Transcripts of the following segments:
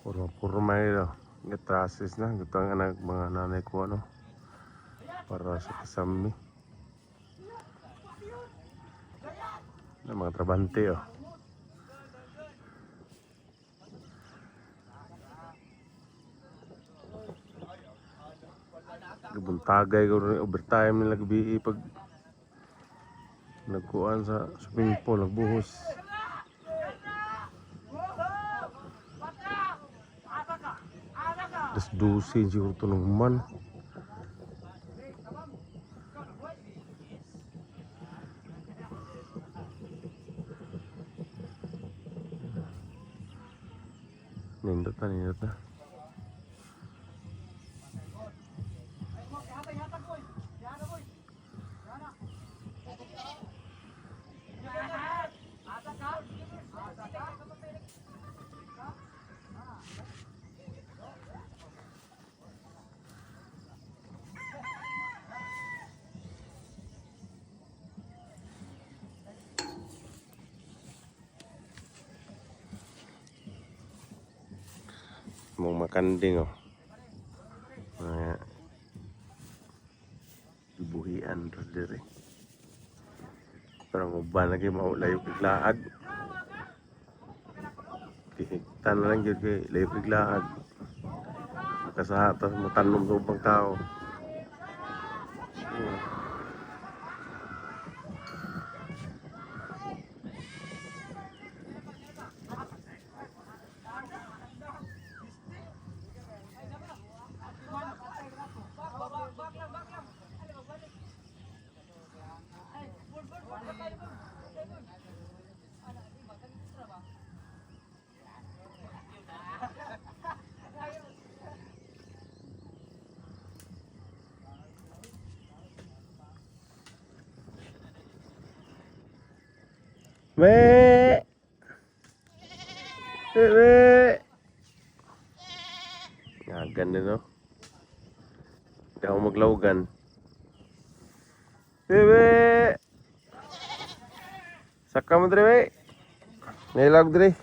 Purma-purma ito. Gatrasis na. Gusto ang anak mga nanay ko ano. Para sa kasami. Na mga trabante oh. Gabuntagay ko rin overtime nila gabi pag nagkuan sa swimming pool, nagbuhos. Alas 12 siguro ito ng man. Nindot na, nindot na. Mong makanding oh. Mga ibuhian ra diri. Pero ang uban lagi mao layo kay laag. Tihigtan na lang gyud kay layo kay laag. Makasaha tas motanom sa ubang tao. Me. Me. Nga ganda no. Hindi ako maglawgan. Bebe! Saka mo dre, be. Nailag dre.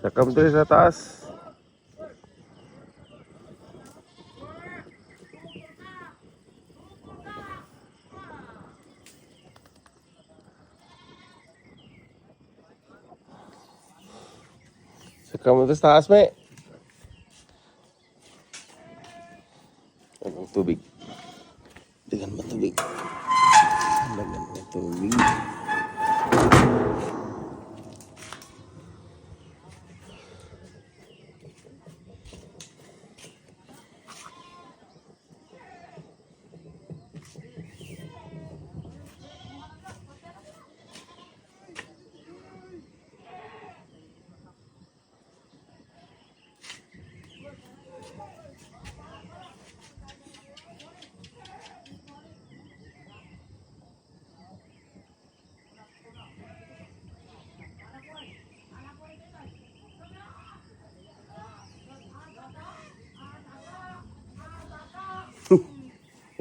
Saka mo dre sa taas. Saka mo dre sa taas, me. Anong tubig? Dagan ba tubig? Dagan ba tubig?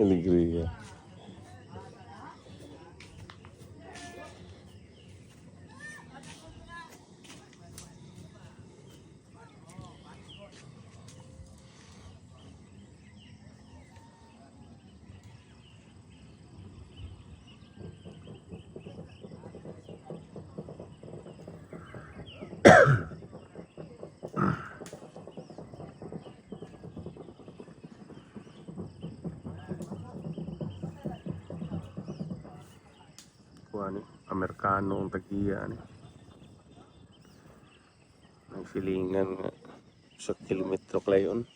Alegria. Kuha ni Amerikano ang tagiya ni. Ang silingan nga sa kilometro klayon.